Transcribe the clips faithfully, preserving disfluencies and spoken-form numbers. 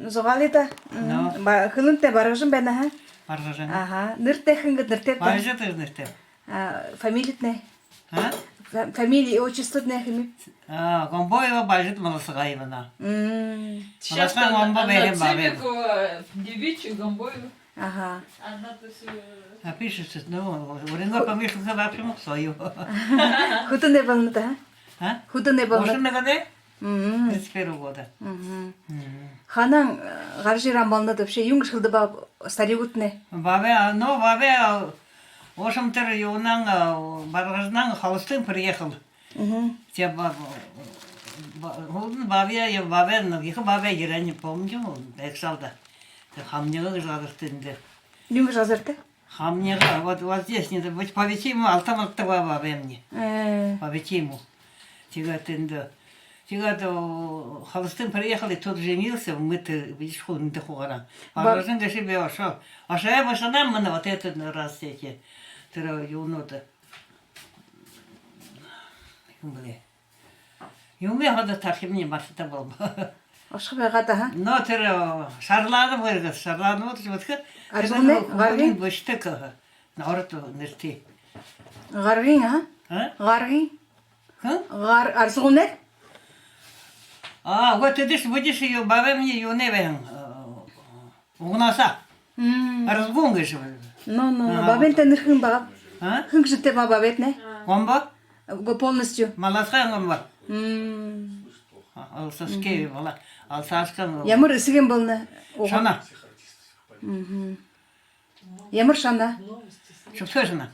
Зугаалая даа. Мм. Но. Ба-, хэлэнтнай Баргажан байна, ха? Баргажан. Аха. Нэрэтэй хэн гээд нэрэтэйб даа? Баяжит гэжэ нэрэтэйб. А, фамилитнай? А? Фа-, фамилия, отчествотнай хэмэйб? А, Гомбоева Баяжит Маласагаевна. Мм. Маласагай Гомбо бэһэн баабай. Девичья Гомбоева. Аха. Она то всё. А пишет, ну, уринга помышлка вообще мог свою. Хэдэнэй болоно даа? А? Хэдэнэй болоно? Гушан нэгэндэ? Мгм. Тридцать первого года. Мгм. Мгм. Хаанаа, э, гаража ерэһэн болоно даа, вообще юун гэжэ хэлэдэг бааб, старигууднай? Баабай, а, ну, баабай, а, в общем, тэрэ юунһаа, а, Баргажанһаа Холостын приехал. Мгм. Тэ ба-, ба-, һүүлдэнь баабай, я баабай, ну, ехэ баабай ерээ, не помню, байгсаал даа. Тэ Хамнига гэжэ газарта эндэ. Юун гэжэ газарта? Хамнига, вот, вот здесь, не, вот по Витиму, Алтай-Малтай ба-, баабаймни. Э. По Витиму. Тиигээд эндэ. Тиигээд, о, Холостын приехал и тут женился, мы ты, видишь, ху-, эндэ хуу гараа. Ба- Баргажан гээшэ би ошоо. Ошоо, башаанам мэнэ, вот это раз эти. Тэрэ юунууд. Юун бэлэй. Юумэ ходо тархимни мартаа болбо. Ошохо байгаад, аха. Но тэрэ, э, шарлаанууд бэргэс, шарлаанууд бэргэс. Арзгунай, тэрэ гаргын? Бэштэк, аха. Ород нэрэтэй. Гаргын, аха? А? Гаргын? Хэн? Гар-, Арзгунай? А, вот эдиш, будиш, ю-, баабаймни юунэй байһан, э, Угнаса. Мм. Арзгун гэжэ. Ну, ну, ну, ага, баабайнтнай нэрэ хэн байгааб? А? Хэн гэжэ нэртэй баабайтнай? Гомбо. Үгы, полностью. Маласагай Гомбо. Мм. А, Алсашкэ, мгм, бала. Алсашкын. Ямар эсэгэнь болоно? Шоно. Мгм. Ямар шоно? Шүбдхэй шоно.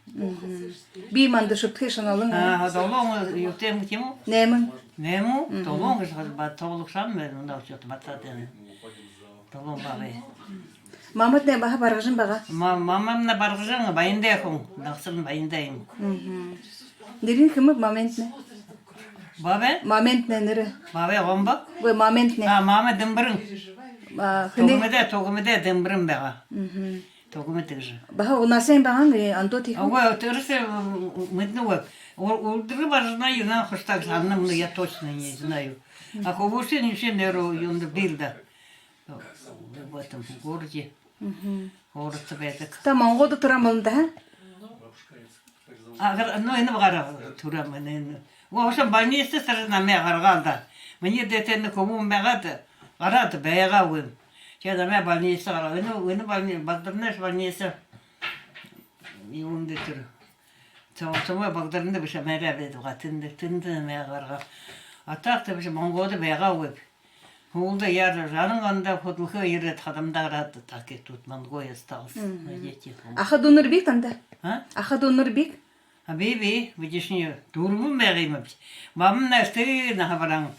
Мгм. Би манда шүбдхэй шоно олон. А, долоон юутэй юм, тиимэ гү? Найман. Найман? Мгм. Долоон гэжэ ха-, ба-, тоологшоһон байна, мында ошоод батаад байна. Долоон баабай. Маматнай баһа Баргажан байгаа? Ма-, мамамнай Баргажан, Баяндай хүн, нагасарынь Баяндай юм. Мгм. Нэрэнь хэмэйб мамайтнай? Баабай? Мамайтнай нэрэ. Баабай Гомбо? Үгы, мамайтнай. А, мама Дэмбэрэн. А, хэнэй? Түгэмэдэй, Түгэмэдэй Дэмбэрэн байгаа. Мгм. Түгэмэдэй гэжэ. Баһа Угнасаһаань байгаа гү, али Андо тиихэн? Үгы, тэрээсээ, м, м, мэдэнэгүйб. У-, Улдэргэ Баргажанай юунһаа хушарта гэжэ һананам, но я точно не знаю. А хүбүүшын юушын нэрэ юундэ бии л даа. В этом городе. Мгм. Городто байдаг. Та Монголдо түрэһэн болоно даа, ха? А, гар-, ну, энэ гараа түрэһэн байна, энэ. Вообще больницада сразу намайе гаргаа л даа. Минии дээдэ энэ хүбүүн байгаад, гараад байгаагүй юм. Тиигээд намайе больницада гаргаа. Энэ, энэ больни-, Багдарнай больница. Юундэ тэрэ. Цо-, цомой Багдарнай бэшэ, Амараа байдаг байгаа. Тэндэ, тэндэ намайе гаргаа. А так-то бэшэ, Монголдо байгаагүй. Һүүлдэ яа-, жаран ондо хүдэлхөө ерээд, хадамда гараад, так и тут Монгол осталась. Мгм. Найдите. Аха дүүнэр бии танда? А? Аха дүүнэр бии? А, бии, бии, бидэ шни дүрбэн байгаа юм бди. Мамамнай эсэгэ наһа бараһан.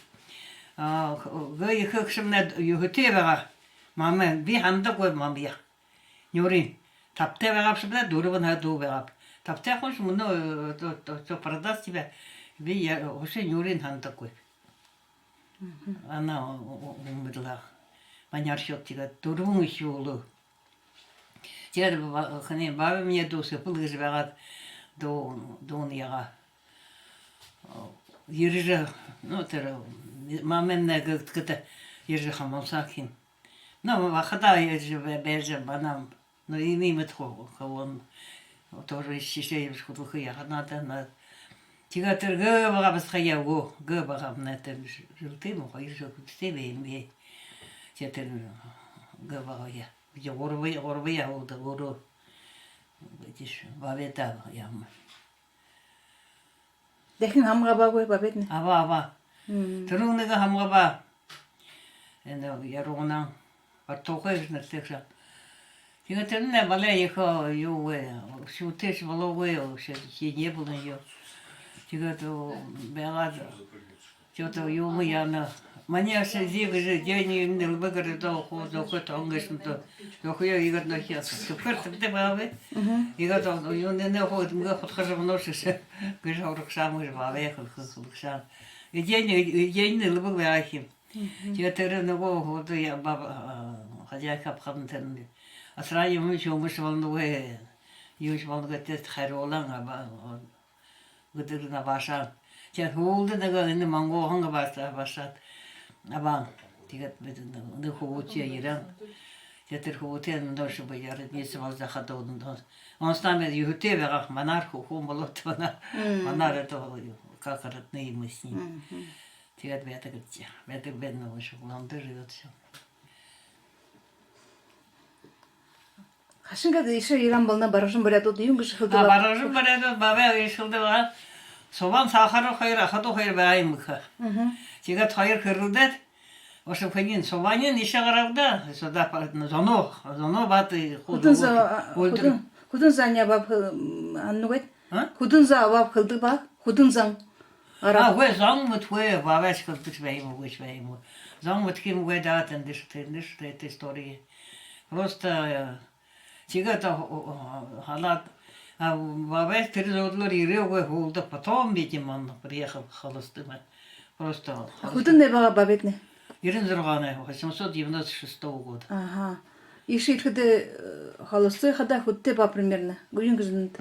А, г-, ехэ эгэшэмнай юһэтэй байгаа. Мама, би һанадаггүй мамаяа. Нюурынь. Табтай байгаа бшуу даа, дүрбэн наһа дүү байгааб. Табтай хүншье мүнөө, э, то, то, то продаст тебя. Би я, вообще нюурынь һанадаггүй. Мгм. Она у-, у-, умерла. Маниар шье тиигээд дүрбэн үхибүү үлөө. Тиигээд ба-, хэнэй, баабаймни дүү Сэпэл гэжэ байгаад, дүү-, дүүнь яагаа. Ерэжэ, ну, тэрэ, мамамнай гэгдэхэдэ ерэжэ хамһалсаһан юм. Ну, бахадаа ерэжэ бай-, байжа, манай, ну, иимэ, иимэ ху-, хуу, тоже шэшээ ерэжэ хүдэлхэ яаха надо, на. Тиигээд тэрэ гээ бага басагаяа үгөө, гээ бага, манай тэрэ жэ-, жэлтэй юм, хоёр жэл хүдэтэй бэе юм бэ. Тиигээд тэрэ гээ багаяа. Бидэ гурбая, гурбаяа һүүлдэ өөрөө. Бидэ шни баабайдаа яаһан. Дахин хамга абаагүй баабайтнай? Абаа, абаа. Мм. Түрүүн нэгэ хамга абаа. Энэ Ярууна. Бартуухай гэжэ нэрэтэй шаа. Тиигээд тэрэнь балай ехэ юу гээ, шүтэшье болоогүй, вообще, не было её. Тиигээд, о, байгаад, что-то юумэ яана. Маниие шье зии гэжэ, день нэлбэг оройдоо хуу зөөхэй тон гээшэмди. Зөөхэй иигээд нохёо. Түбхэр тэбдэг баабай. Мгм. Иигээд, о, юун, нэнэ хуу эдэмгэ худхажа мүнөөшье гэжэ урагшаа мүнөөшье баабай хэлэхэ, хэлэхэ шаа. Эдеэнь, эдеэнь нэлбэг байгаа юм. Мгм. Тиигээд тэрэ нүгөө худхажа баабай, а, хозяйка абахадань тэрэнь. Асараа юумэ шүүмэшье болоногүй. Юушье болоногүй, тиигээд харуулаан абаа. Үдэр набаашаа. Тиигээд һүүлдэ нэгэ энэ монгол хүн абаашаад, абаашаад абаа. Тиигээд бидэ нэ-, нэгэ хүбүүтэй ерээн. Тиигээд тэрэ хүбүүтэй нэ доош бэе родница болжо хадаа үдэн доо. Онсо намайе юһэтэй байгаа, манаар хү-, хүн болоод манаар. Мм. Манаар это как родные мы с ним. Мгм. Тиигээд байдаг гэжэ. Байдаг байна, в общем, Улаан-Үдэ живёт всё. Хайшан гээд иишээ ерээн болоно, Баргажан буряадууд юун гэжэ хэлдэг бэ? А, Баргажан буряадууд баабай иишээ хэлдэг байгаа. Субан Сахаров хоёр, ахадууд хоёр байгаа юм гэхэ. Мгм. Тиигээд хоёр хэрэлдээд, в общем, хэнэй, Субанай иишээ гарааб даа, сюда, па-, зоноо, зоноо баабай ху-, Хүдэн зон, а, хүдэн, хүдэн зон абааб хэ-, м, аннугайд? А? Хүдэн зон абааб хэлдэг ба? Хүдэн зон гарааб? А, үгы, зон мэдэхэгүй, баабайшье хэлэдэг байһан юм гү, үгы байһан юм гү. Зон мэдэхэ юм гү даа, тэндэшье, тэндэшье, это история. Просто, э, тиигээд, о, о, о, халаад, а, баабай тэрэ зөөдэлөөр ерээгүй, һүүлдэ потом, видимо, он приехал, холостым. Просто холостым. Хүдэн нэ байгаа баабайтнай? Ерэн зургаанай, восемьсот девяносто шестого года. Ага. Иишээ ерэхэдээ, э, холостой хадаа хүдэтэй ба примерно? Гү, юун гэжэ нэндэ?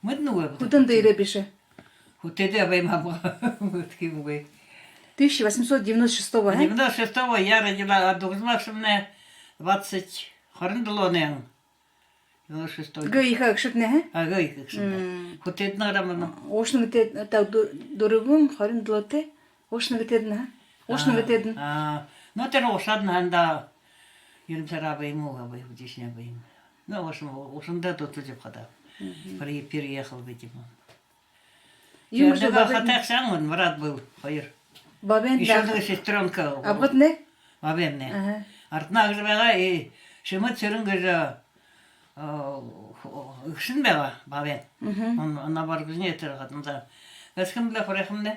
Мэдэнэгүй. Хүдэн дээрэ бэшэ. Хүдээтэй байма, мэдэхэ юм гү. Тысяча восемьсот девяносто шестого, а? Девяносто шестого я родилась, а дугжа багшамнай двадцать, хорин долоонай. Девяносто шестой. Гэ ехэ агшатнай, а? А, гэ ехэ агшатнай. Мм. Хүдээтэйдэнь гарааб мүнөө. Уушан эгэтэй, та дү-, дүрбэн, хорин долоотой. Уушан эгэтэйдэнь, а? Уушан эгэтэйдэнь. А, ну, тэрэ уушаадань хандаа. Ерэн сараа бэе юм гү, бэе, хүдышни бэе юм. Ну, в общем, уушанда дутажа ябахадаа. Мгм. При-, переехал, видимо. Юун гэжэ баабай? Хатагшан, он брат был, хоёр. Баабайн даа. Ещё одна сестрёнка. Абгатнай? Баабаймнай. Ага. Артнаа гэжэ байгаа, и Шэмэд Сэрэн гэжэ, а, ху-, үгшэн байгаа, баабайн. Мгм. Он, она Баргажанай тэрэ хатан даа. Бэшэ юм лэ, хуряахан лэ.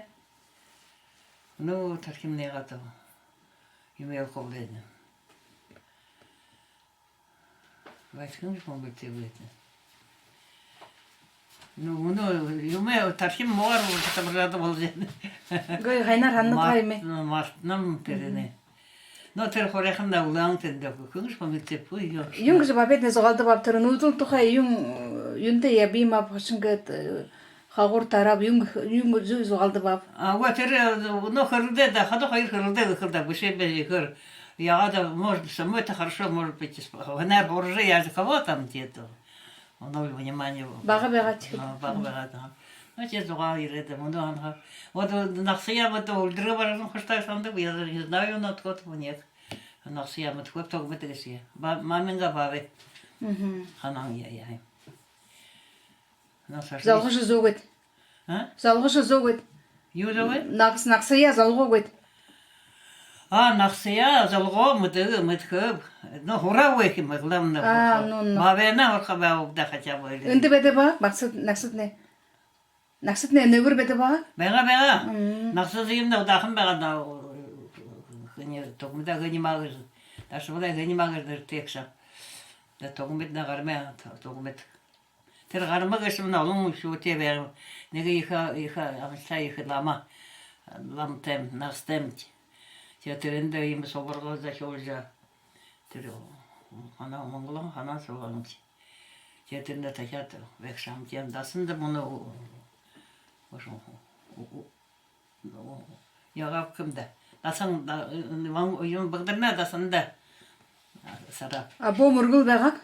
Ну, тархимнай гадаа. Юумэ яахаб даа. Баашань шэнги бэшэ юм бэлэй. Ну, мүнөө юумэ тархим муугаар болжо, табаржаад болжо байна. Гэ, хайнаар һанана гү юм? Мартанам тэрэнээ. Но тэрэ хуряахан даа, улаан тэндэ, шэнги бэшэ юм бэлэй, пүү, ёо. Юун гэжэ баабайтнай зугаалдаа бааб, тэрэ нүүдэл тухай юун, юундэ ябыма, бэшэ гээд, э, хагуур тарааб, юун, юун зуу-, зугаалдаа бааб. А, вот тэрэ, э, ну, хэрэлдээ даа, хадаа хоёр хэрэлдээ гэхэл даа, бэшэ бэе хэр. Яагаад, может, самой-то хорошо, может быть, фонарь вооружи, я же кого там где-то. Оно внимание. Бага байгаа тиихэдэ. А, бага байгаа, да. Ну, тиигээд зугаа ерээд, мүнөө һанахаар. Вот, э, нагасаяа, вот, үльдэргэ баргажан хуштай һандаг, я даже не знаю, но откуда у них. Нагасаяа мэдэхэгүй, Тогмит гээшэ. Ба-, мамингаа баабай. Мгм. Ханаан яа, яа. Золгожо зөө гээд. А? Золгожо зөө гээд. Юу зөө гээд? Нагас-, нагасаяа золгоо гээд. А, нагасаяа золгоо, мэдэ-, мэдэхэб. Ну, һураа үгы юм, главное. А, һураа. Ну, ну. Баабайнаа һураха байгааб даа, хотя бы. Эндэ байдаг ба? Багсад-, нагасаднай. Нагасаднай нээгүүр байдаг ба? Байгаа, байгаа. Мм. Нагасад юм даа, удаахан байгаа даа. Хэнэй, Тогмида, хэнэй маа гэжэ. Дашабалай хэнэй маа гэжэ нэрэтэй гээшэ. Даа, Тогмиднай, Гармай, Тогмид. Тэрэ Гарма гээшэмнай олон үхибүүтэй байгаа. Нэгэ ехэ, ехэ, амжалтатай ехэ лама, ламатай, нагасатай. Тиигээд тэрэндэ иимэ субарга захюулжа, тэрэ ханаа, Монголой ханаа суугааб. Тиигээд тэрэндэ дахяад байгша һэм. Тиигээд дасанда мүнөө, яагааб юм даа. Дасан, да, юун, Багадарнай дасанда сарааб. А бөө мүргэл байгааб?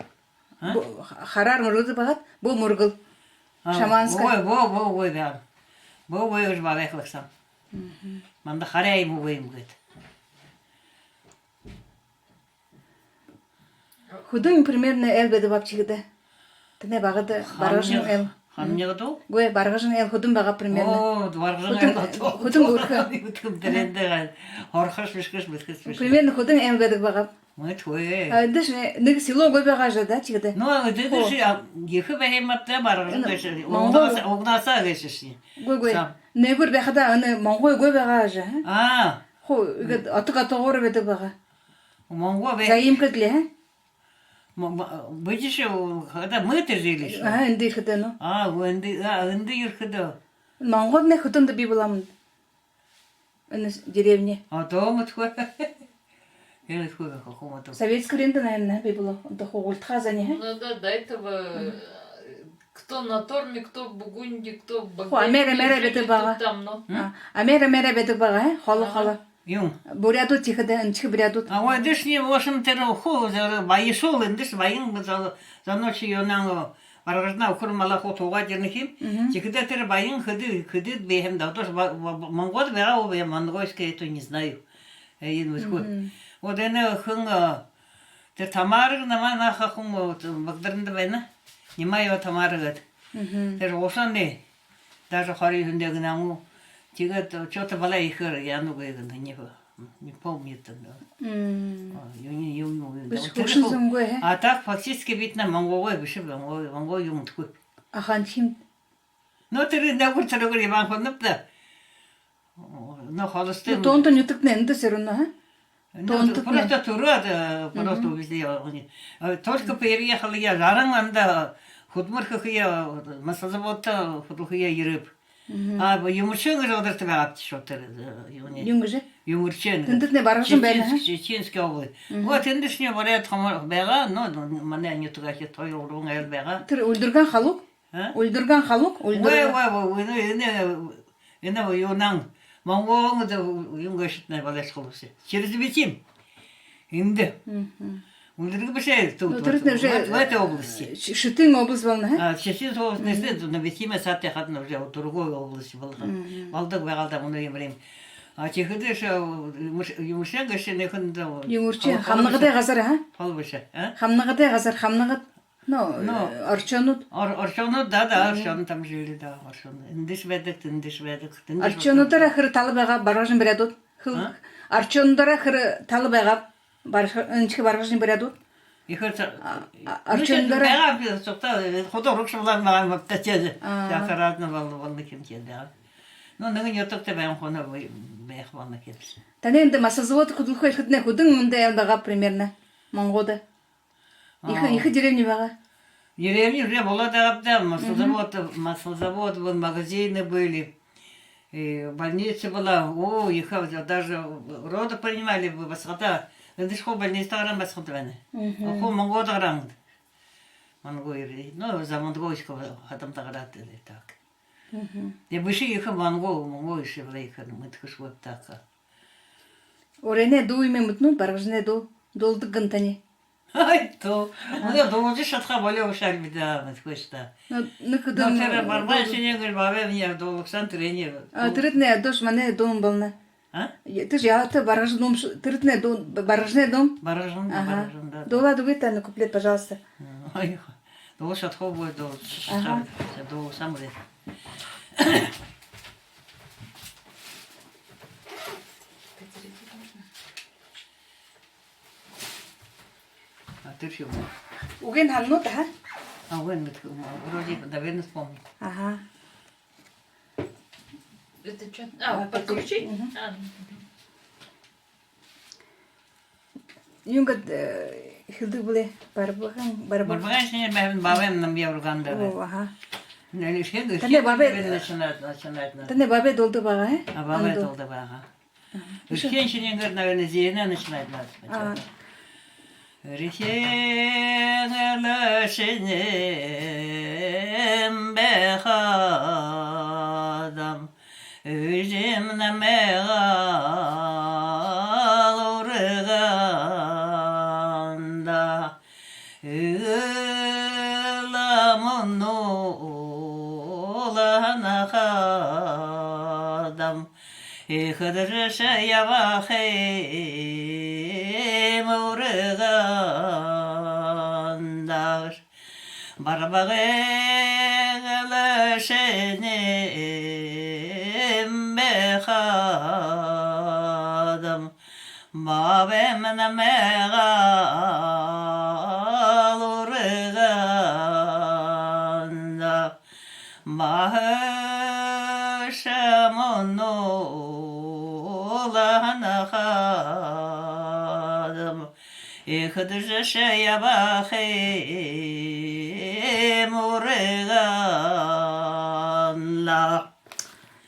А? Бөө, хараар мүргэдэг байгааб, бөө мүргэл. А, шаманска. Үгы, бөө, бөө үгы байгааб. Бөө үгы гэжэ баабай хэлэһэн. Мгм. Манда хараа юм үгы юм гээд. Хэдэн примерно айл байдаг бааб тиихэдэ? Тэнэй багада Баргажан айл. Ханагад гү? Үгы, Баргажан айл хэдэн байгааб примерно? Оо, Баргажан айл. Хэдэн, хэдэн гүрхэн? Юутэйб, тэрэндэ һурахаш бэшэ гээшэ, мэдэхэш бэшэ. Примерно хэдэн айл байдаг байгааб? Мэдэхэгүй. А, эндэ шэнэ нэгэ село үгы байгаа жаа даа, тиихэдэ. Ну, а, эдэ ши, а, ехэ байһан юм ааб даа, Баргажан гээшэ. Монгол. Угнаса, угнаса гээшэ ши. Үгы, үгы. Нээгүүр байхадаа, энэ Монгол үгы байгаа жаа, а? А. Хуу, иигээд отог отогоор байдаг байгаа. Монгол бай-, заимка лэ, а? М-, м-, будешь, когда мы-то жили ещё. А, эндэ ерэхэдэ, ну. А, эндэ, а, эндэ ерэхэдэ. Монголнай хэдэн ондо бии болооб? Энэ с-, деревня. А, дом откуда? Советское время-то, наверное, бии болоо. Ондоо хуу гултаха зоной, а? Ну да, до этого, э, кто на Торме, кто в Бугунде, кто в Багдаде, кто там, ну. Хуу амяараа, амяараа байдаг байгаа. А, амяараа, амяараа байдаг байгаа, а? Холо, холо. Ага. Юун? Буряадууд тиихэдэ, эндэшье буряадууд. А, ой, эндэ шни, в общем, тэрэ хуу, зэ, баяшуул, эндэшье баян, зэ, зонууд шни юунэй, Баргажанай үхэр малаа хуу туугаад ерэнэ юм. Тиихэдэ тэрэ баян хэды, хэды байһан даа. Одоошье ба-, ба-, ба-, Монгол байгаа гү, я монгольское, это не знаю. Э, энэ үсхүү. Вот энэ хэн, э, тэрэ Тамара намайе наһа хүн, вот, Багдаранда байна. Нимаева Тамара гээд. Тэрэ ошоной. Даже хорёо хүндэ гэнэ гү. Тиигээд что-то была ехээр, я, ну, гээ гэнэ, не, не помню это, да. М. А, ю-, не, ю-, ю-, ю-, Биш, да, хүгшэн тэрэ зон гү, э? А так, фактически, бидэнэй монгол бэшэ, монгол, монгол юм гэхэ. Ахань хим? Ну, тэрэ нагур, тэрэ гэр Иван Фонович даа. Ну, холостой. Ну, тоонто нютагтнай эндэ всё равно, а? Ну, тоонтотнай. Просто түрөөд, э, просто увезли его. Э, только переехал я, жаран ондо хүдэлмэри хэхэеэ, маслозаводто хүдэлхэеэ ерээб. А, б-, Юмэршэн гэжэ удартаа байгаабди шуу тэрэ, э, юуниинь. Юун гэжэ? Юмэршэн гэжэ. Тэндэтнай Баргажан байна, а? Чеченск-, Чеченская область. Вот, эндэшни буряад хомор байгаа, но, но, манай нютагайхид хоёр-гурбан айл байгаа. Тэрэ Үльдэргэн халуун? А? Үльдэргэн халуун? Үльдэргэн. Ой, ой, ой, ой, ну, энэ, энэ юунэй, Монголдо юун гээшэтнай болоошхо бэшэ. Через Битим. Эндэ. Үльдэргэн бэшэ, тут, ну, вот, тэрэтнай уже, вот в этой области. Ш-, Шэтын область болоно, а? А, Шэтын область, но Битимэй саада хадань уже вот другой область болоно. Болодог байгаа л даа, мүнөө иимэ юм. А тиихэдэ ши, Юмэр-, Юмэршэн гээшэнь хэн даа. Юмэршэн, Хамнагадай газар, а? Холо бэшэ, а? Хамнагадай газар, Хамнагад. Ну, э, Оршонууд. Ор-, Оршонууд, да, да, Оршонууд там жили, да, Оршонууд. Эндэшье байдаг, тэндэшье байдаг, тэндэшье байдаг. Оршонуудаараа хэр тала байгааб, Баргажанай буряадууд? Хэл-, а? Оршонуудаараа хэр тала байгааб, Баргаж-, эндэшье Баргажанай буряадууд? Ехээр та-, а, а, ну, Оршонуудаараа байгааб, сугтаа, э, худа урагшаа болоно байгаа юм ааб даа, тиигээд. А. Яахараадна бол-, болоно гэхэ юм тиигээд байгаа. Ну, нэгэн нютагта байһан хүн бай-, байха болоно гэхэ юм. Танай эндэ маслозавод хүдэлхөө ерэхэдэнь, хэдэн ондо айл байгааб примерно? Монголдо. Ехэ, а, ехэ деревня байгаа. Деревня уже болоод байгаа даа, маслозавод, маслозавод был, магазины были, и больница была. О, ехэ, даже роды принимали бы басагадаа. Эндэшье хуу больницада гараһан басагад байна. Хуу Монголдо гараһан. Монгол ерээ. Ну, за Монгольского хадамда гараад лэ так. Тэ бэшэ ехэ монгол, монгол ехэ бла ехэ мэдэхэшье бэб так. Оройнай дуу юумэ мэдэнэ гүт, Баргажанай дуу? Дуулдаг гэнэ танай? Ай, дуу. Мүнөө дуулажа шадаха болёо бшуу али би даа, мэдхэгүй шта. Ну, ну, хэдэн, тэрэ Барбай шэнээн гэр бабай минии дуулагшан тэрэниие. А, тэрэтнай одоошье манай дуун болоно. А? Э, тэрэшье яатай Баргажан дуун ш-, тэрэтнай дуун, Баргажанай дуун? Баргажан, аха. Баргажан, да, да. Дуулаад үгыт даа, ну, куплет, пожалуйста. Ой, дуулажа шадахагүй, дуулажа шадахагүй. Аха. Дуулажа шадахагүй. А, тэрэшье юм. Үгыень һананат, а? А, үгыень мэдхэ, м, вроде бы, наверное, вспомню. Ага. Это чё? А, а, подключить? Мгм. А, мгм. Юун гээд, э, хэлэдэг бэлэй? Барбаган, Барбаган. Барбаган шэнээн байһан, бабаймнай намайе ургаһан даа. О, аха. Нэлишэн, танай бабай, начинает, начинает, начинает. Танай бабай дуулдаг байгаа, э? А, бабай дуулдаг байгаа. Ага. Эрхиин шэнээн гээд, наверное, зээнэ начинает, наверное. А. Эрхиин лэ шэнээн байхадам, эжымни миигэл ургаһан даа. Эгээл мүнөө лэ һанахадам, ехэ дэжэ ябахым ургаһан даа. Барбагай эгээл шэнээн байхадам, бабаймнай миигэл ургаһан даа. Баһа шамнуу лэ һанахадам, ехэ дэжэ ябахым ургаһан даа.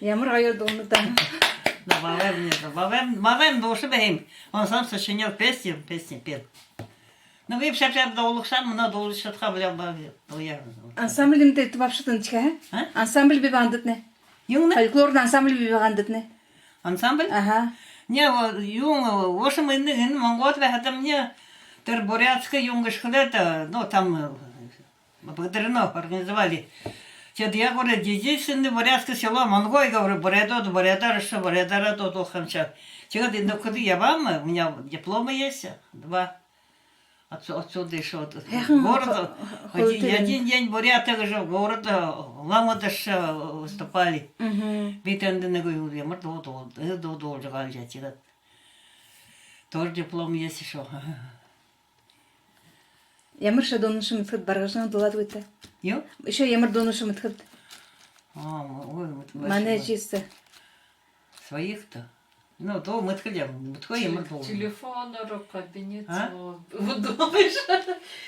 Ямар гоё дуулнат даа. Да, бабаймни, бабай, бабаймни дуушан байһан. Он сам сочинял песни, песни пел. Ну, би шаб-шаб дуулахашье, мүнөө дуулажа шадаха бэлэйб, бабай, дууя. Ансамбль юм даа, это вообще-то ничего, а? А? Ансамбль бии байгаа гүт танай? Юун? Фольклорный ансамбль бии байгаа гүт танай? Ансамбль? Аха. Не, во-, юун, в общем, энэ, энэ Монгол байхадамни тэрэ бурятска юун гэжэ хэлээд, ну, там, э, благодарено организовали. Тиигээд я говорю, единственное бурятское село Монгой, говорю, бурятууд, бурятаар ошоо, бурятаараа дуу-, дуулаха юм ши. Тиигээд энэ хүдөө ябаам, у меня дипломы есть, два. Отсю-, отсюда ещё вот. Һайхан город, хо-, один, холтын. Один день буряты уже город, э, Улан-Удэ ошоо выступали. Мгм. Би тэндэ нэгэ юу, ямар дуу, дуу, э, дуу дуулажа байгаа юм ши, тиигээд. Тоже диплом есть ещё. Ямаршье дуунуудые мэдэхэт, Баргажанай дуулаад үгыт даа. Юу? Ещё ямар дуунуудые мэдэхэт? А, м-, ой, вот вообще. Манай чисто. Своих-то? Ну, дуу мэдэхэл юм, мэдэхэгүй ямар дуу. Телефоноор кабинет. А? Соо-, вот думаешь?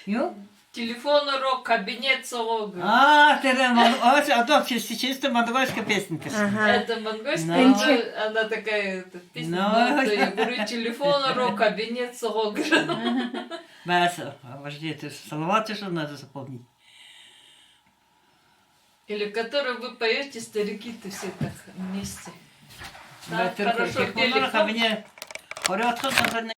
Юу? Телефоноор кабинет соогоо. А, тэрэ мон-, о, а то чисто, чисто монгольская песня-то. Ага. Это монгольская, но она такая, эта песня, но это, я говорю, телефоноор кабинет соогоо. Баһа, подожди, это слова-то, что надо запомнить. Или которую вы поёте, старики-то все так вместе. Так хорошо пели. Кабинет. Хорёотхон